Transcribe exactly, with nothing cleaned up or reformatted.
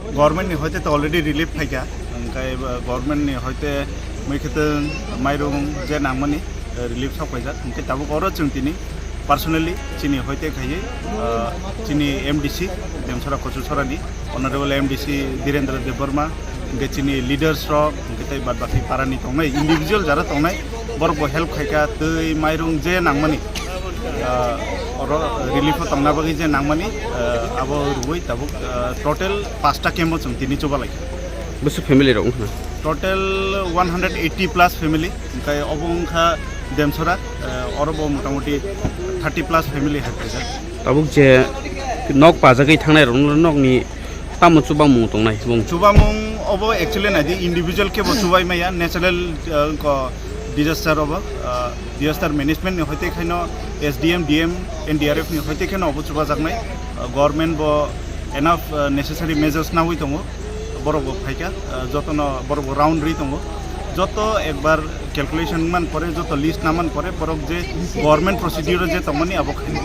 Government ni hoite to already relief phaikha, hwnkhe government ni hoite mui khete mairung je nangmani relief sok paijak, hwnkhe tabuk oro chwng tini personally chini hoite khaiwi, ah, chini M D C Demsora Kochusorani, Honorable M D C Birendra Debbarma, hwnkhe chini leaders rok, hwnkhe tei bad baki parani tongnai individual jara tongnai, borok bo help khaikha, twi mairung je nangmani, ah, oro relief o tongna bagwi je nangmani, ah, abo rwui tabuk, ah, total pasta camp o chwng tini chuba laikha. Bwswk family rok wngkha? Total one hundred eighty plus family, hwnkhe obo wngkha Demsora, ah, oro bo motamoti thirty plus family hai phaijak. Tabuk je nok pajagwi thangnai rok nokni tamo chubamung tongnai bung? Chubamung obo actually naidi individual kebo chubai maya, natural, ah, ko disaster obo, ah, disaster management ni hoite khaino S D M, D M, N D R F ni hoite khaino obo chubajaknai. Ah, government bo enough, ah, necessary measures nawi tongo, borok bo phaikha, ah, jotono borok bo round ri tongo, joto ekbar calculation man pore, joto list na man pore, borok je government procedure je tongmani abo khaino.